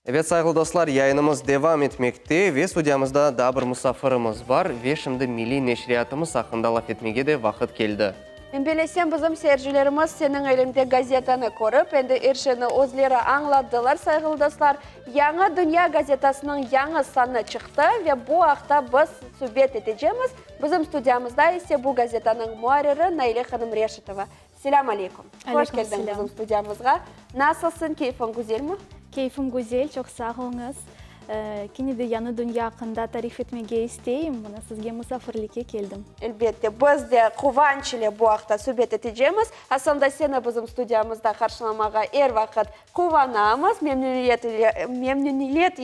Ebet, sayğılı dostlar, yayınımız devam etmekte ve studiyamızda daa bir musafirimiz bar ve şimdi milliy neşriyatımız aqqında laf etmege de vaqıt keldi. Men bilesem, bizim seyircilerimiz seniñ eliñde gazetanı körip, endi er şeyni özleri añladılar, sayğılı dostlar. Yañı dünya gazetasınıñ yañı sanı çıqtı ve bu aqta biz subet etecemiz. Bizim studiyamızda ise bu gazetanıñ muarriri Naile hanım Reşitova. Selâm aleykum. Hoş keldiñ bizim studiyamızğa. Nasılsıñ, keyfiñ güzelmi? Keyfim güzel, çoq sağ oluñız. Kene de Yañı dünya aqqında tarif etmege isteyim, mına sizge musafirlikke keldim. Elbette, biz de quvanç ile bu aqta subet etecemiz. Aslında seni bizim studiyamızda qarşılamağa er vaqıt quvanamız, memnüniyet ile, memnüniyet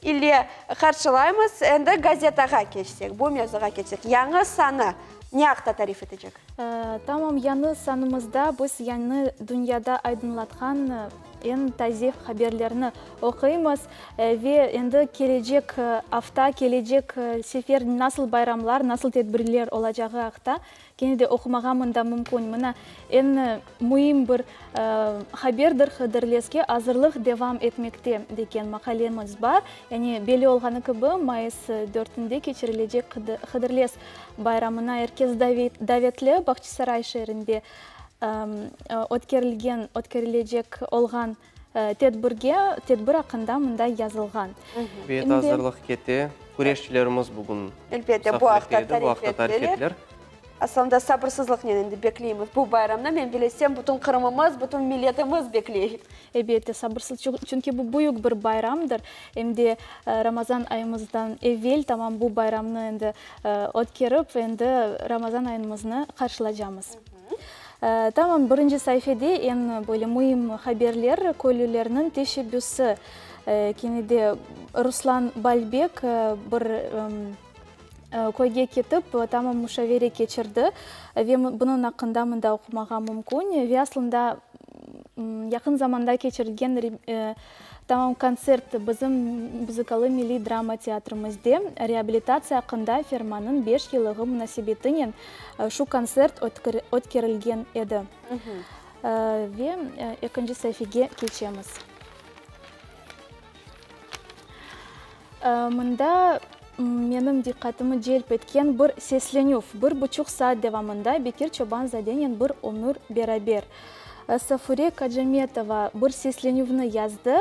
ile qarşılaymız. Endi gazetağa keçsek, bu mevzuğa keçsek, yañı sanı ne aqta tarif etecek? Tamam, yañı sanımızda biz yañı dünyada aydınlatqan eñ taze haberlerni oquymız ve endi kelecek afta, kelecek sefer nasıl bayramlar, nasıl tedbirler olacağı aqta kene de oqumağa mında mümkün. Mına, eñ müim bir haberdir, Hıdırlezge azırlıq devam etmekte degen maqalemiz bar. Yani belli olğanı kibi, mayıs dörtünde keçirilecek Hıdırlez bayramına er kes davetli. Bağçasaray şeerinde ötkerilgen, ötkerilecek olğan tedbirge, tedbir aqqında mında yazılğan. Bet azırlıq kete. Küreşçilerimiz bugün Elbette, bu aqta tarif ettiler. Aslında sabırsızlıqnen endi bekleymiz bu bayramnı. Men bilesem, bütün Qırımımız, bütün milletimiz bekley. Elbette, sabırsız, çünki bu büyük bir bayramdır. Em de Ramazan ayımızdan evel tamam bu bayramnı endi ötkerip, endi Ramazan ayımıznı qarşılacamız. Tamam birinci saifede eñ böyle müim haberler, köylülerniñ teşebbüsi. Kene de Ruslan Balbek bir köyge ketip, tamam muşavere keçirdi ve bunıñ aqqında mında oqumağa mümkün. Ve aslında yaqın zamanda keçirilgen tamam kontsert bizim Muzıkalı milliy drama teatrimizde reabilitatsiya aqqında fermannıñ beş yıllığı munasebetinen şu kontsert ötkerilgen edi. Ve ekinci saifege keçemiz. Mında menim diqqatımı celp etken bir seslenüv, bir buçuq saat devamında Bekir Çoban-zadenen bir ömür beraber. Safure Kacametova bir seslenüvni yazdı,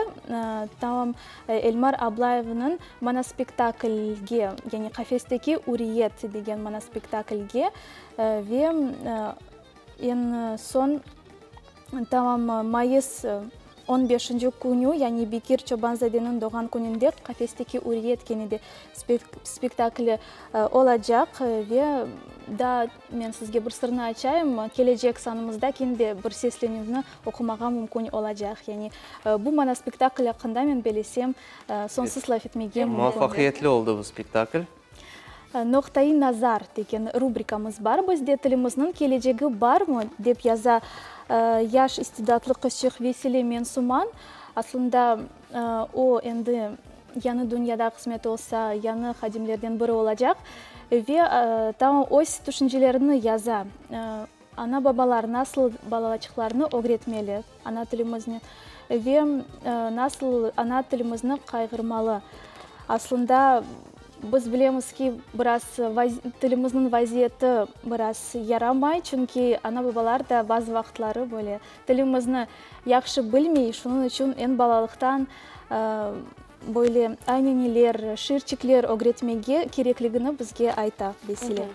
tamam Elmar Ablayevniñ monospektaklge, yani Qafesteki üriyet degen monospektaklge ve eñ soñ Tamam mayıs on beşinci künü, yani Bekir Çoban-zadeniñ doğğan kününde Qafesteki üriyet kene de spektakli olacaq. Ve daa men sizge bir sırnı açayım, kelecek sanımızda kene de bir seslenüvni oqumağa mümkün olacaq. Yani bu monospektakl aqqında men belesem soñsuz laf etmege mümkün. Muvafaqiyetli oldı bu spektakl. Noqta-i nazar degen rubrikamız bar bizde. Tilimizniñ kelecegi barmı? dep yaza yaş istidatlı qızçıq Vesile Mensuman. Aslında, o, endi yañı dünyada qısmet olsa, yañı hadimlerden biri olacaq ve tamam öz tüşüncelerini yaza. Ana-babalar nasıl balalaçıqlarını ögretmeli ana tilimizni ve nasıl ana tilimizni qayğırmalı? Aslında, biz bilemiz ki, biraz tilimizniñ vaziyeti biraz yaramay, çünki ana-babalar da bazı vaqıtları böyle tilimizni yahşı bilmey, şunıñ içün eñ balalıqtan böyle ayneneler, şiirçikler ögretmege kerekligini bizge ayta Vesile.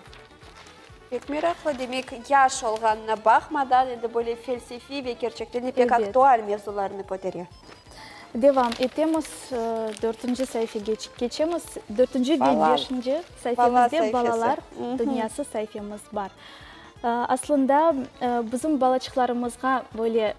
Pek meraqlı, demek, yaş olğanına baqmadan, endi böyle felsefiy ve kerçekten de pek aktual mevzularnı kötere. Devam etemiz, dörtünci saifege keçemiz. Dörtünci ve beşinci saifemizde balalar dünyası saifemiz bar. Aslında, bizim balaçıqlarımızğa böyle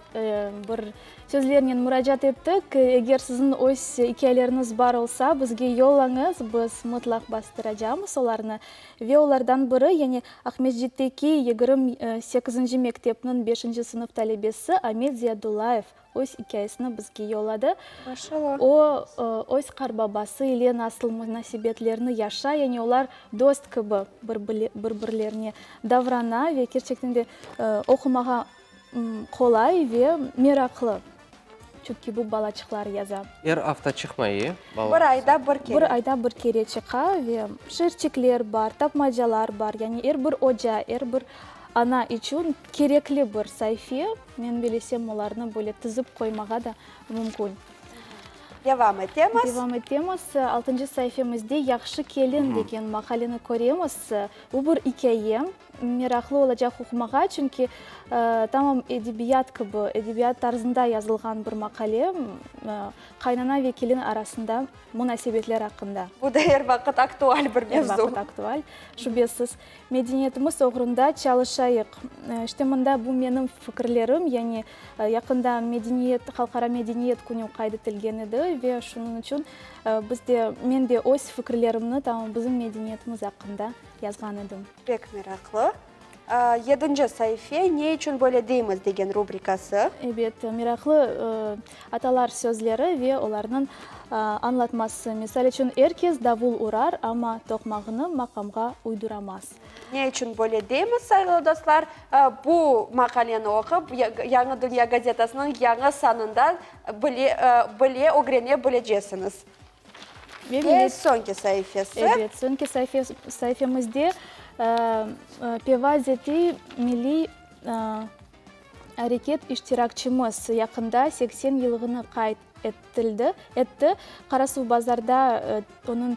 bir sözlernen muracaat ettik, eger siziñ öz ikâyeleriñiz bar olsa, bizge yollañız, biz mıtlaq bastıracamız olarnı. Ve olardan biri, yani Aqmescitteki 28-nci mektepniñ beşinci sınıf talebesi Amet Ziyadullayev öz ikâyesini bizge yolladı. Maşallah. O, öz qarbabası ile nasıl munasebetlerni yaşay, yani olar dost kibi bir-birlerine davrana ve kerçekten de oqumağa qolay ve meraqlı. Çünki bu balaçıqlar yaza. Er afta çıqmay, e, balalar? Bir ayda bir kere. Bir ayda bir kere çıqa ve şiirçikler bar, tapmacalar bar. Yani er bir oca, er bir ana içün kerekli bir sayfe. Men bilesem, olarnı böyle tizip qoymağa da mümkün. Devam etemiz. Devam etemiz. Altıncı saifemizde Yahşı kelin degen maqaleni köremiz. Bu bir ikâye. Meraqlı olacaq oqumağa, çünki tamam edebiyat kibi, edebiyat tarzında yazılğan bir maqale, qaynana ve kelin arasında munasebetler aqqında. Bu da er vaqıt aktual bir mevzu. Er vaqıt aktual, şübesiz. Medeniyetimiz oğrunda çalışayıq. İşte mında bu menim fikirlerim, yani yaqında medeniyet, Halqara medeniyet künü qayd etilgen edi ve şunıñ içün biz de, men de öz fikirlerimni tamam bizim medeniyetimiz aqqında yazğan edim. Pek meraqlı. Yedinci saife, Ne içün böyle deymiz degen rubrikası. Ebet, meraqlı atalar sözleri ve olarnıñ añlatması. Misal içün, Er kes davul urar, amma toqmağını maqamğa uyduramaz. Ne içün böyle deymiz, sayğılı dostlar? Bu maqaleni oqup, Yañı dünya gazetasınıñ yañı sanında bile, bile ögrene bilecesiñiz. Ve soñki saifesi. Ebet, soñki saifemizde Peva Zeti milliy areket iştirakçimiz yaqında 80 yılığını qayd etildi, etti. Qarasuvbazarda onıñ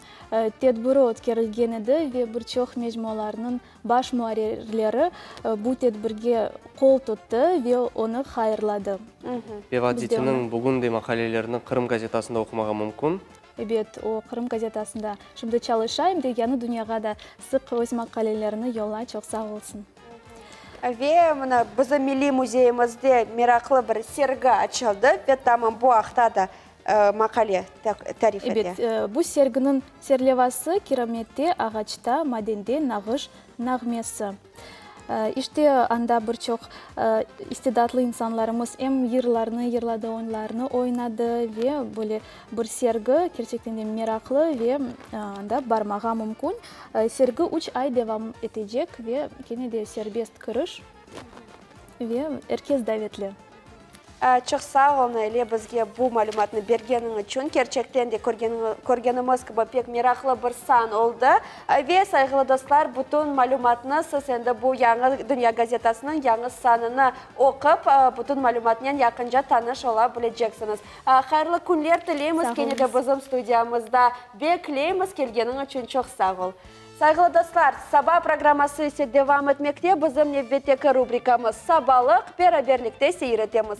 tedbiri ötkerilgen edi ve bir çoq mecmualarnıñ baş muarrirleri bu tedbirge qol tuttı ve onı hayırladı. Peva Zetiniñ bugün de maqalelerini Qırım gazetasında oqumağa mümkün. Ebet, o, Qırım gazetasında şimdi çalışa, em de Yañı dünyağa da sıq öz maqalelerini yollay, çoq sağ olsun. Ve mına bizim Milliy müzeyimizde meraqlı bir sergi açıldı ve tamam bu aqta da maqale tarif ete. Ebet, bu serginiñ serlevası, Kiramette, ağaçta, madende nağış nağmesi. İşte, anda bir çoq istidatlı insanlarımız em yırlarnı yırladı, oyunlarnı oynadı ve böyle bir sergi kerçekten de meraqlı ve anda barmağa mümkün. Sergi üç ay devam etecek ve kene de serbest kiriş ve er kes davetli. Çoq sağ ol, Naile, bizge bu malümatnı bergeniñ içün. Kerçekten de, körgenimiz kibi, pek meraqlı bir san oldı. Ve, sayğılı dostlar, bütün malümatnı siz endi bu Yañı dünya gazetasınıñ yañı sanını oqup, bütün malümatnen yaqınca tanış ola bileceksiñiz. Hayırlı künler tileymiz, kene de bizim studiyamızda bekleymiz. Kelgeniñ içün çoq sağ ol. Sayğılı dostlar, Saba programması ise devam etmekte. Bizim nevbetteki rubrikamız Sabalıq, beraberlikte seyir etemiz.